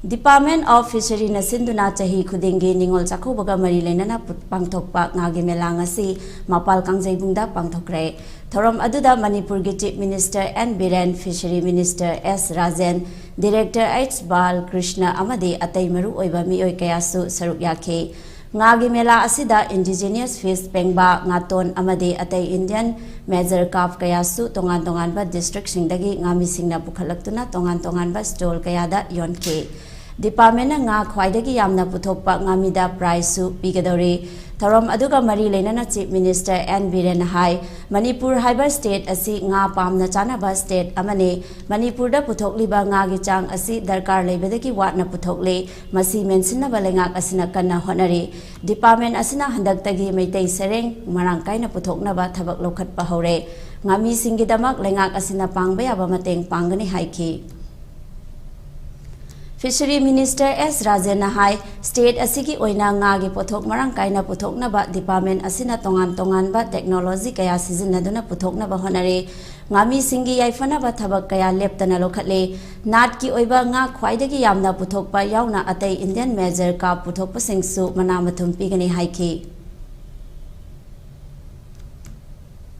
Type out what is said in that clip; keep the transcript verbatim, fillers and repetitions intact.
Department of Fisheryꯅ ꯁꯤꯟꯗꯨꯅ ꯆꯍꯤ ꯈꯨꯗꯤꯡꯒꯤ ꯅꯤꯉꯣꯜ ꯆꯥꯛꯀꯧꯕꯒ ꯃꯔꯤ ꯂꯩꯅꯅ ꯄꯨ-, ꯄꯥꯡꯊꯣꯛꯄ ꯉꯥꯒꯤ ꯃꯦꯂꯥ ꯉꯁꯤ ꯃꯄꯥꯜ ꯀꯥꯡꯖꯩꯕꯨꯡꯗ ꯄꯥꯡꯊꯣꯛꯈ꯭ꯔꯦ꯫ ꯊꯧꯔꯝ ꯑꯗꯨꯗ ꯃꯅꯤꯄꯨꯔꯒꯤ Chief Minister N Biren, Fishery Minister S Rajen, Director H ꯕꯥꯜ ꯀ꯭ꯔꯤꯁꯅ ꯑꯃꯗꯤ ꯑꯇꯩ ꯃꯔꯨ ꯑꯣꯏꯕ ꯃꯤꯑꯣꯏ ꯀꯌꯥꯁꯨ ꯁꯔꯨꯛ ꯌꯥꯈꯤ꯫ ꯉꯥꯒꯤ ꯃꯦꯂꯥ ꯑꯁꯤꯗ indigenous fish ꯄꯦꯡꯕꯥ, ꯉꯥꯇꯣꯟ ꯑꯃꯗꯤ ꯑꯇꯩ Indian major carp ꯀꯌꯥꯁꯨ ꯇꯣꯉꯥꯟ ꯇꯣꯉꯥꯟꯕ districtꯁꯤꯡꯗꯒꯤ ꯉꯥꯃꯤꯁꯤꯡꯅ ꯄꯨꯈꯠꯂꯛꯇꯨꯅ ꯇꯣꯉꯥꯟ ꯇꯣꯉꯥꯟꯕ stall ꯀꯌꯥꯗ ꯌꯣꯟꯈꯤ꯫ Departmentꯅ ꯉꯥ ꯈ꯭ꯋꯥꯏꯗꯒꯤ ꯌꯥꯝꯅ ꯄꯨꯊꯣꯛꯄ ꯉꯥꯃꯤꯗ prizeꯁꯨ ꯄꯤꯒꯗꯧꯔꯤ꯫ ꯊꯧꯔꯝ ꯑꯗꯨꯒ ꯃꯔꯤ ꯂꯩꯅꯅ Chief Minister N ꯕꯤꯔꯦꯟꯅ ꯍꯥꯏ, ꯃꯅꯤꯄꯨꯔ ꯍꯥꯏꯕ state ꯑꯁꯤ ꯉꯥ ꯄꯥꯝꯅ ꯆꯥꯅꯕ state ꯑꯃꯅꯤ꯫ ꯃꯅꯤꯄꯨꯔꯗ ꯄꯨꯊꯣꯛꯂꯤꯕ ꯉꯥꯒꯤ ꯆꯥꯡ ꯑꯁꯤ ꯗꯔꯀꯥꯔ ꯂꯩꯕꯗꯒꯤ ꯋꯥꯠꯅ ꯄꯨꯊꯣꯛꯂꯤ꯫ ꯃꯁꯤ ꯃꯦꯟꯁꯤꯟꯅꯕ ꯂꯩꯉꯥꯛ ꯑꯁꯤꯅ ꯀꯟꯅ ꯍꯣꯠꯅꯔꯤ꯫ Department ꯑꯁꯤꯅ ꯍꯟꯗꯛꯇꯒꯤ ꯃꯩꯇꯩ ꯁꯔꯦꯡ ꯃꯔꯥꯡ ꯀꯥꯏꯅ ꯄꯨꯊꯣꯛꯅꯕ ꯊꯕꯛ ꯂꯧꯈꯠꯄ ꯍꯧꯔꯦ꯫ ꯉꯥꯃꯤꯁꯤꯡꯒꯤꯗꯃꯛ ꯂꯩꯉꯥꯛ ꯑꯁꯤꯅ ꯄꯥꯡꯕ ꯌꯥꯕ ꯃꯇꯦꯡ ꯄꯥꯡꯒꯅꯤ ꯍꯥꯏꯈꯤ꯫ Fishery Minister S ꯔꯥꯖꯦꯟꯅ ꯍꯥꯏ, state ꯑꯁꯤꯒꯤ ꯑꯣꯏꯅ ꯉꯥꯒꯤ ꯄꯣꯠꯊꯣꯛ ꯃꯔꯥꯡ ꯀꯥꯏꯅ ꯄꯨꯊꯣꯛꯅꯕ department ꯑꯁꯤꯅ ꯇꯣꯉꯥꯟ ꯇꯣꯉꯥꯟꯕ technology ꯀꯌꯥ ꯁꯤꯖꯤꯟꯅꯗꯨꯅ ꯄꯨꯊꯣꯛꯅꯕ ꯍꯣꯠꯅꯔꯤ꯫ ꯉꯥꯃꯤꯁꯤꯡꯒꯤ ꯌꯥꯏꯐꯅꯕ ꯊꯕꯛ ꯀꯌꯥ ꯂꯦꯞꯇꯅ ꯂꯧꯈꯠꯂꯤ꯫ ꯅꯥꯠꯀꯤ ꯑꯣꯏꯕ ꯉꯥ ꯈ꯭ꯋꯥꯏꯗꯒꯤ ꯌꯥꯝꯅ ꯄꯨꯊꯣꯛꯄ ꯌꯥꯎꯅ ꯑꯇꯩ Indian major carp ꯄꯨꯊꯣꯛꯄꯁꯤꯡꯁꯨ ꯃꯅꯥ ꯃꯊꯨꯝ ꯄꯤꯒꯅꯤ ꯍꯥꯏꯈꯤ꯫